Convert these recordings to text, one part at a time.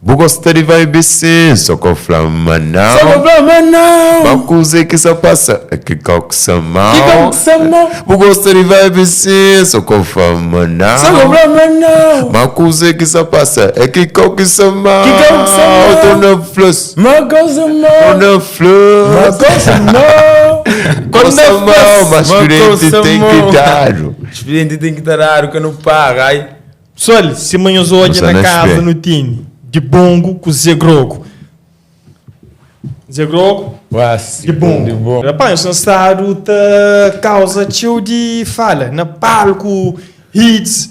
Bu gosta di vibe sim, só ko fla ma Só nau ko fla ma nau. Ma kuze ki sa pasa é ki kau ki sa Ki kau mau ki sa mau. Bu gosta di vibe sim, só ko fla ma Só ko nau fla ma nau. Ma kuze ki sa pasa é ki kau ki sa Ki kau ki sa mau Tô mau. na fla-s, Ma kau sa tô mau. na Ma fla-s kau sa mau. Kau Kau sa na mau, fla-s, ma ma kau spiriente sa ten ki mau. dadu Spiriente ten ki ta dadu ka nu para, ai. Pessoal, sima nhos Nu odja sta na na kaza spé. nu tene di bongo ku Zé Grogo. Zé Grogo Uasi, di di bongo. bongo. Rapaz, nhos ten stadu ta kauza txeu di fala na palku, hits.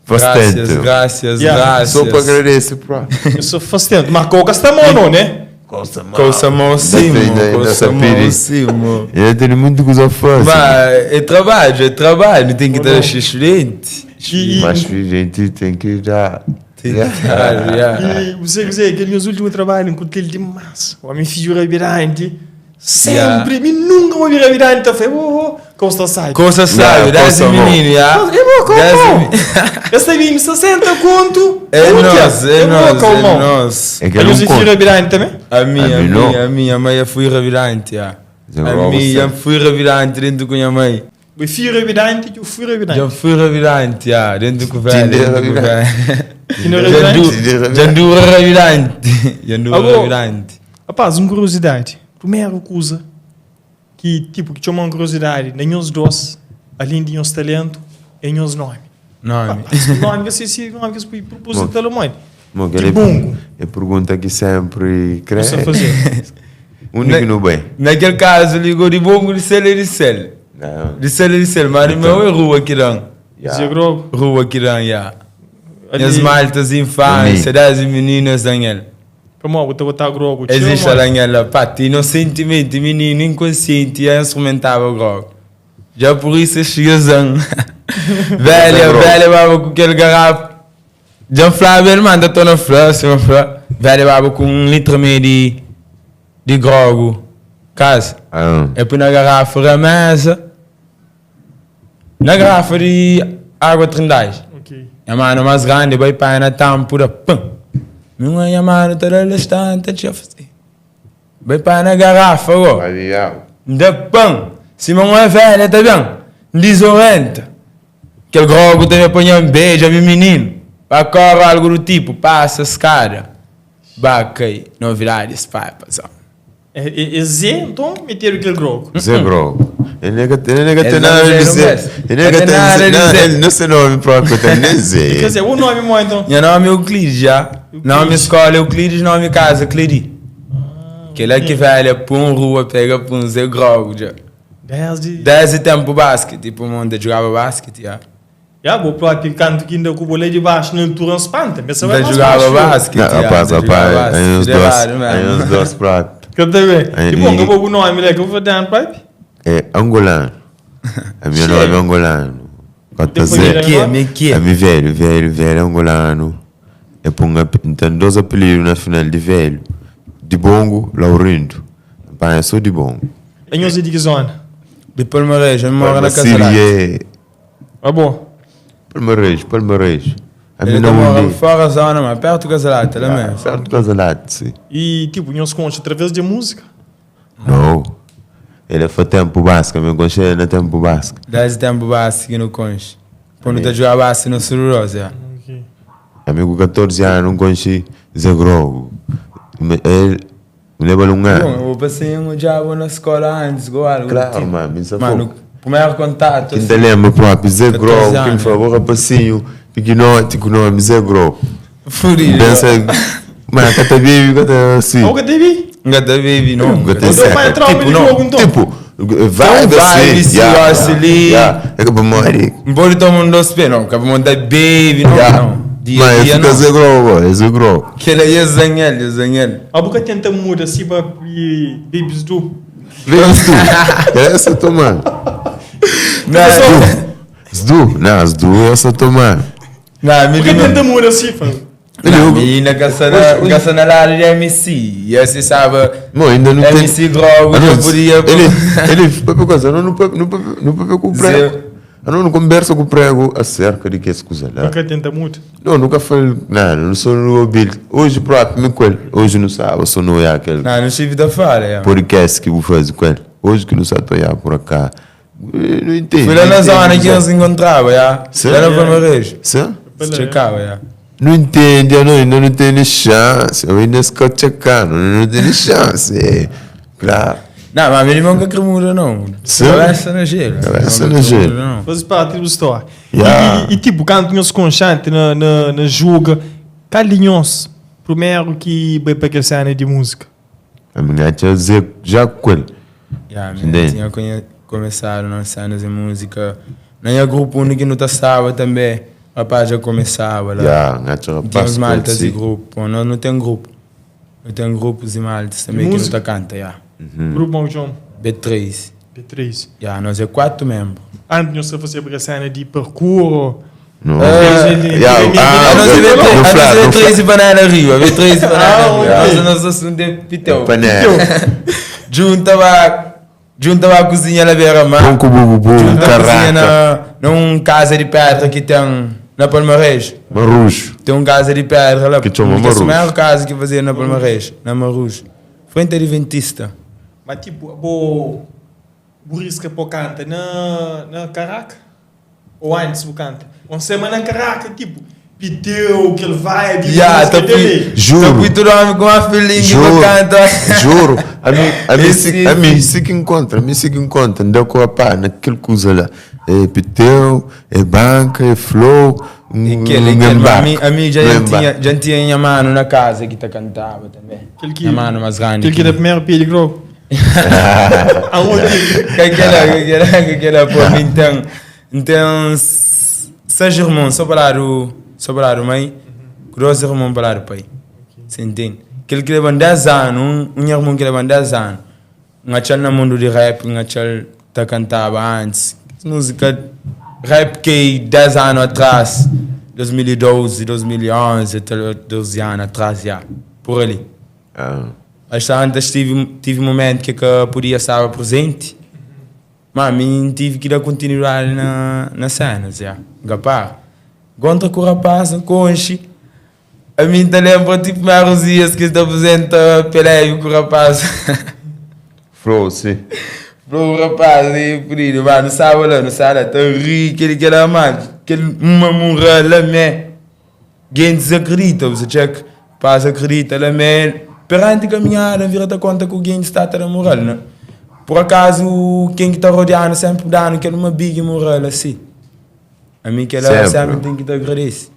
Faz Gracias, tempo. gracias, Yeah. Só pa gracias. agradece próprio. Nhos sta faz tempo. Mas koka sta mau no, né? Kau sa mau. Kau sa mau sim, Ainda mo. tem- Kau ainda sa sa mau pedi. sim, mo. Ainda tem muita coisa a fazer. Mas é trabalho, é trabalho. Não tem que Ou estar não? excelente. E, Mas a gente tem que dar. Tem que dar, yeah. e você, você, aquele meus último trabalho, curti ele demais. O homem figura virante. Sempre, me nunca vou virar virante. Tá falei, oh, oh, Costa sai. Coça sabe, Yeah, dez coça bom. menino, yeah. É bom, Dez como? Essa aí me 60 conto. É nós, é nós, é nós. nós. É que Aí eu você não figura conto. virante também? A minha, A a mim não. minha, a minha mãe foi revirante, yeah. Zé A Grogo minha sempre. fui revirante dentro com minha mãe. O figura virante e o figura Já virante. fui revirante, yeah, dentro com o velho, Tinder dentro com o velho. Tinder revirante? Tinder revirante. Jandura revirante. Jandura Agora- revirante. Rapaz, uma curiosidade. Primeira coisa que, tipo, que chama uma curiosidade, nem os dois, além de nosso talento, é nos nome. Nome. Rapaz, nome que se nome que se propósito da mãe. Bom, De aquele- bongo. É pergunta que sempre Você cresce. fazer. Único no bem. Naquele caso, ligou de bongo de cel de cel. Não. De cel de cel, mas o meu é rua Quirão. Yeah. Zé Grogo. Rua Quirão, yeah. Ali- As maltas infância, das meninas, Daniel. Como eu vou botar grogo. Existe a Daniela, pá, inocentemente, menino inconsciente, e instrumentava o grogo. Já por isso chegazão. velha, grogo. velha, baba com aquele garrafa. Já Flávio, ele manda, tô na flor, se flor. Velha, baba com um litro e meio de, de grogo. Casa. Ah, É põe na garrafa na mesa. Na garrafa de água trindade. Ok. A mano mais grande vai para na tampa, pum. Minha mano tá lá estante, tinha fazer. Vai para na garrafa, ó. vai, ah. Da pão. Se não é velha, tá bem? Desorienta. Aquele grogo também apanha um beijo, a meu menino. Vai correr algo do tipo, passa escada. Bacai, novidades, pai, pessoal. É, é, é Zé, então, meter aquele grogo. Zé Grogo. Ele nega, ele nega Ele tem não nada a Zé, não dizer. mesmo. Ele nega Não tem tem nada a não, dizer. ele não sei nome próprio, tem nem Quer Zé. dizer, o nome, mãe, então. Meu nome é Euclides já. Nome escola é Euclides, nome casa Cledi. Aquele é que velha, pum rua, pega pum Zé Grogo já. 10 de. Dez e tempo basquete, tipo, onde jogava basquete, já. Já, vou próprio canto que ainda com o bolê de baixo na altura espanta. Mas você vai Ainda mais jogava baixo. basquete, Não, já, rapaz, ainda jogava rapaz, aí uns basquete, dois, errado aí mesmo. uns dois pratos. Canta bem. Aí- E bom, eu vou o nome, né? Que eu vou dar um pipe. É angolano. A minha nome é angolano. Cota Depois Zé. de- Que é, me que A é. minha velho, velho, velho angolano. É por um, tem dois apelidos na final de velho. De bongo, Laurindo. Pai, eu sou de bongo. Em onze de que zona? De Palmarés, eu moro na Casalate. Síria. Ah, bom. Palmarés, Palmarés. A Ele minha tá nome morando fora da zona, mas perto do Casalate, lá mesmo. Certo, Casalate, sim. E tipo, nós conta através de música. Não. Ele foi tempo basca, meu gostei na tempo basca. Dez tempo basquete no Conche. Quando tá jogando basquete no Sururosa, já. Ok. Amigo 14 anos, não conheci Zé Grogo. Ele me leva um Bom, ano. eu passei um diabo na escola antes, igual algo do Claro, tipo. mano, isso é Mano, fogo. primeiro contato. Quem assim, te lembra próprio, Zé 14 Grogo, quem anos. falou, rapacinho, pequenote, com o nome Zé Grogo. Furido. Pensa, mano, cata baby, cata assim. Olha o que teve. Gata baby, não. Nunca tem Então certo. vai entrar o Tipo, menino não. logo então. Tipo, vibe vibe, assim. se gosta ali. yeah. É que eu vou morrer. Não pode tomar um doce pé, não. Porque vou montar baby, não. Yeah. Não. Dia a Mas dia, fica não. Zé Grogo, é Zé Grogo. Que ele é Zanhel, é Zanhel. A boca tenta mudar assim para babies do. Vem tu. Essa eu tô, mano. Não, Zdu, não, Zdu, essa eu tô, mano. não, Por que menino. tenta mudar assim, fã? Não, menina, caça na caça na área de MC. E assim, sabe, Mano, ainda não tem. MC Grogo, Ah, não, eu podia. Ele, ele, papel coisa, não, não, não, não, papel com Zé. prego. Ano nu konbersa ku prego aserka di kes kuza la. Nu ka tenta muda. No, nu ka fal nada, nu so nu obil. Oji propi mi ku el, oji nu staba so nu oiá kel. Nah, nu xinti ta fala, ya. Podcast ki bu fazi ku el. Oji ki nu sa ta oiá pur aká. Nu intende. Foi la na zona ki nos enkontraba, ya. La na Palmares. Sa? Txekaba, ya. Nu intende, ano inda nu tene xansi. Ou inda es ka txekanu, nu tene xansi. Klaru. Nah, ma mi irmon ka kre muda não. Sim. Kabesa na gelo. Kabesa na gelo. Não. Faze parte di stória. Yeah. E, e, e tipo, kantu nhos konxante na, na, na juga, kal di nhos primeru ki bai pa kel sena di múzika? A minha tia Zé já ku el. Ya, mi Entende? tinha conhe- começado nas cenas de música. Na nha grupo onde que nu ta staba também, rapaz já começava lá. Ya, nha tia Tinha rapaz uns ku el maltas de si. grupo. Nós não tem grupo. Não tem grupos de maltas também que nu música? ta canta, ya. Grupo Mão João, B3. B3. Ya, nós é quatro membros. Antes nhos ta fazeba kel sena di parkour ou... No. Eh, Ya, ah, A nós é ok. B3, No a fla, nós é no fla. B3 e banana riba, B3 e banana Ah, riba. ok. Nós, nós assunto é piteu. Panela. Junta ba, junta ba cozinha na beira-mar. Pão com bubu, Junta a cozinha caraca. na, num casa de pedra que tem na Palmarés. Marujo. Tem um casa de pedra lá. Que chama Que é a Marujo. maior casa que fazia na Palmarés, na Marujo. Frente Adventista. Mas tipo, bo, bo risca po canta na, na Caraca? Ou antes bo canta? Uma semana na Caraca, tipo, piteu, aquele vibe, Yeah, música tá dele. Juro. Tá pui tudo homem com uma feeling que Juro, canta. juro. A mim, a mim, Esse se, a mim se que encontra, a mim se que encontra, ndeu com a pá, naquele coisa lá. É piteu, é banca, é flow, um, E aquele, um aquele, embarque. a mim, a mim já, Um tinha, embarque. já tinha minha mano na casa que tá cantava também. Aquele que- Minha mano mais grande. Aquele que da primeira pilha, grow. Aonde? Que aquela, que aquela, que aquela, pô, mim tem, tem seis irmãos, só para lá do, só para lá do mãe, dois irmãos para lá do pai. Você entende? Aquele que leva 10 anos, um, um irmão que leva 10 anos, um achal no mundo de rap, um achal tá cantava antes. Música rap que 10 anos atrás, 2012, 2011, até 12 anos atrás, já, por ali. Ah, Acho que antes tive, tive um momento que eu podia estar presente, mas mim tive que dar continuidade na, na cena, já. Gapá. Contra com o rapaz, no conche. A mim te lembra tipo primeiros dias que está presente Pelé com o rapaz. flow, sim. Bro, o rapaz, aí, filho, mano, não sabe lá, não sabe lá, tão rico, ele quer lá, mano, que ele uma murra lá, me. Quem desacredita, você check, passa acredita lá, me. Perante a caminhada, vira da conta que alguém está a moral, né? Por acaso, quem que está rodeando sempre dando que uma big moral assim. A mim que ela Sempre. sempre tem que te agradecer.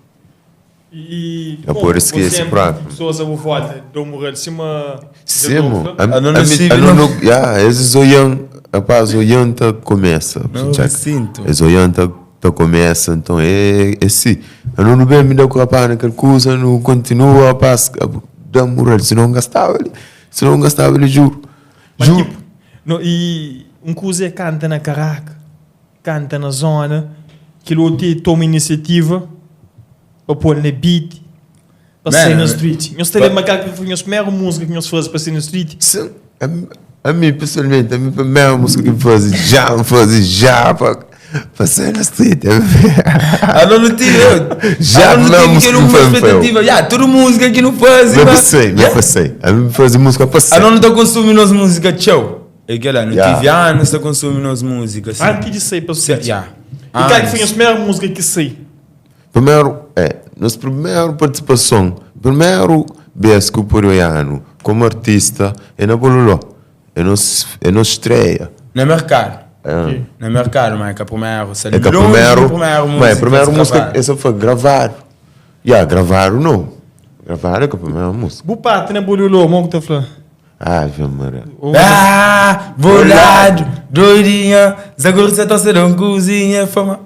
E, Eu por isso que você esse sempre próprio. Pessoas à volta, dão moral de cima. Sim, mo. A, Ah, não, a, não mim- sei, a, não. não, yeah, esse zoião, rapaz, zoião tá começa. Não, check. sinto. Esse zoião tá, tá começa, então é, é sim. Eu não bem me dá com o rapaz naquela coisa, não continua, rapaz, dá moral, se não gastava ele, se não gastava ele, juro. Mas, Juro. tipo, no, e um coisa é canta na Caraca, canta na zona, que o outro toma iniciativa para pôr na beat, para Man, sair na man. street. Nós teremos aquela que foi a primeira música que nós fazemos para sair na street. Sim, a, a mim, pessoalmente, a mim, a primeira música que faz já, faz já, para sair na street. Ah, não, não tive, eu. Já Ah, não não, tive que música era uma foi- foi eu. expectativa. Já, toda música que não faz. Me mas- passei, me Yeah. passei. A mim faz música, passei. Ah, não estou consumindo as músicas, tchau. É que lá, não Yeah. tive anos, estou consumindo as músicas. assim. Antes de sair para a street. Yeah. E qual que Antes. foi a primeira música que saí? Primeiro, é, nossa primeira participação, primeiro vez que o Poroiano, como artista, é na Bololó. É nossa, é nossa estreia. No mercado. É, No mercado, mas que a primeira, é que a primeira, mas a primeira música, essa essa foi gravar. Yeah, gravaram não. Gravaram que a primeira música. Bu parte na Bololô, mão que tá falando. Ave Maria. Ah, bolado, doidinha, Zagorça tá sendo cozinha, fama.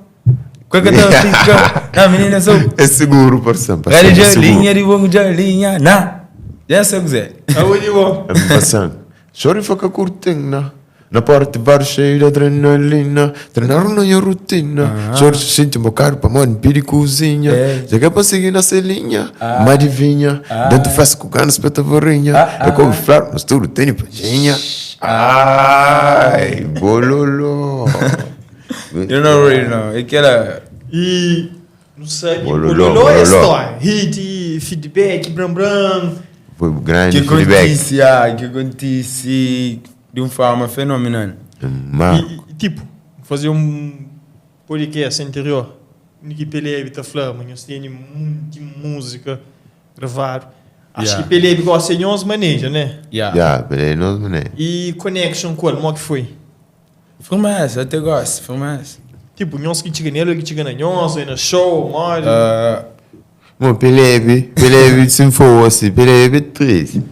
Qual que tá fica? Na menina sou. É seguro, parceiro. Galho parceiro, de é seguro. linha, de bongo de linha, na. Já sei o que é. Aonde bom? É passando. Choro e fica curtindo. Na porta bar cheio de adrenalina. Treinar na minha rotina. Choro se sente um bocado para mano, pede cozinha. É. Chega para seguir na celinha. Mas adivinha. Dentro faz com ganas para tavarinha. Ah, Eu como flor, mas tudo tem paginha. Ai, bololô. You don't already know. É kela. E nu sabe, Bololó, bololó é bololó. stória. Hit, feedback, bram bram. Foi um grande Que feedback. acontece, ah, que acontece de uma forma fenomenal. Marco. E, tipo, fazer um podcast anterior. Niki Pelebe tá falando, mas nós temos muita música gravada. Acho Yeah. que Pelebe gosta de nós maneja, né? Yeah. Yeah, peraí, nós, mané. E connection com ele, como é que foi? Firmeza, até gosto, firmeza. Tipo, nós que chega nele, que chega na nós, aí na show, mole. Ah, Bom, Pelebe, Pelebe se fosse, Pelebe 13.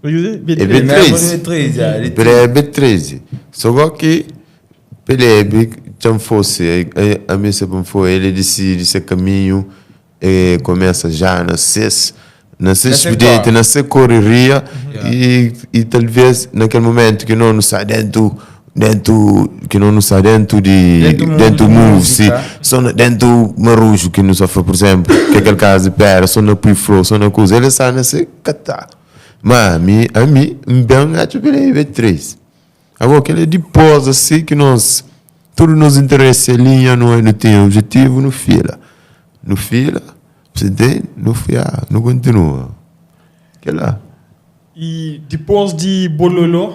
B3. É mesmo B3. de 3, yeah, de Pelebe 13. Só que Pelebe, já fosse, a missa foi, ele decide esse caminho, e começa já na ses, na ses Nessa expediente, corre. na se correria, Yeah. e talvez naquele momento que não nos sai dentro, dentro, que não nos sai dentro de, Dentro do mundo dentro de move, sim. música. Só dentro marujo que nos sofre, por exemplo, que é aquele caso de pera, só na pre-flow, só na coisa, ele sai nesse catar. Mas a mim, a mim, bem, acho que ele é 3. Agora, aquele depois, assim, que nós, tudo nos interessa, linha, não, não tem objetivo, não fila. Não fila, você tem, não fia, não continua. Que lá. E depois de Bololó,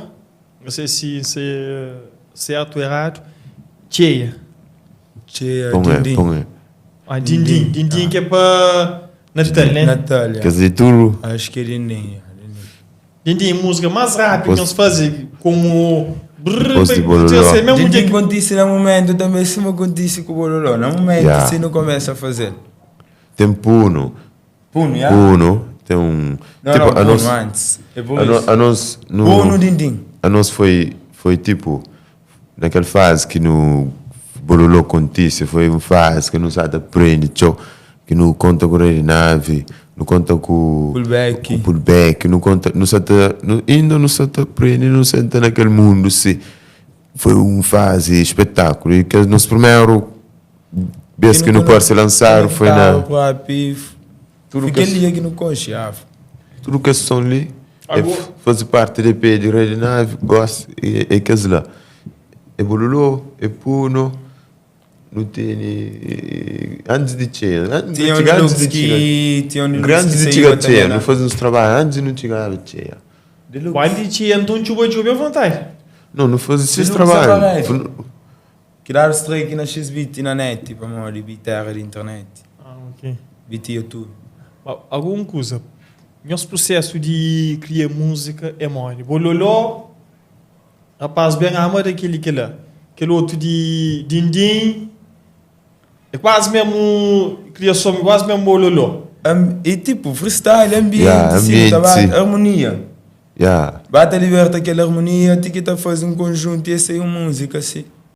não sei se se é certo ou errado, Tcheia. Cheia, Põe, Dindim. põe. Ah, Dindim. Dindim que é para Natal, né? Natália. Quer dizer, tudo. Acho que é Dindim. yeah, Dindim. Dindim, música mais rápida que Depois- nós fazemos, como... Brrr, Depois de Bololó. Sei mesmo Dindim dia que... acontece no momento também, se não acontece com o Bololó. No momento, Yeah. se não começa a fazer. Tem Puno. Puno, yeah? Puno, tem um. Não, tipo, não, a Puno nós, antes. É por a, no, isso. a nós, no, Puno, Dindim. a nós foi, foi tipo, naquela fase que no Bololó acontece, foi uma fase que não sabe aprende, tchau, que não conta com o nave, não conta com Pullback. com pullback, não conta, não sabe, não, ainda não sabe aprende, não senta naquele mundo, se foi uma fase espetáculo e que o nosso primeiro vez que não pode se lançar foi na Tudo Tudo Fiquei que- ali aqui no coche, ah. tudo que são ali é, Agora- faz parte de P de rede nave gosto e e que lá é bololô é puno não tem antes de cheia antes de Tinha um chegar antes deluxe de chegar que... Tinha um deluxe grandes que de saiu chegar também, cheia né? não faz uns trabalhos antes de não chegar cheia Deluxe. Quando Tcheia, então chuba chuba à vontade. não não faz esses Deluxe trabalhos aparece. Criaram strike na XBit e na net, tipo, amor, e terra de internet. Ah, ok. BT YouTube. Alguma coisa. Nosso processo de criar música é mole. Bololó, rapaz, bem ama daquele que lá. Aquele outro de Dindim, é quase mesmo criação, quase mesmo bololó. E tipo, freestyle, ambiente, Yeah, sim, ambiente, tá bem? sim. Harmonia. yeah Bata liberta aquela harmonia, tem que tá fazer um conjunto e essa aí uma música, assim.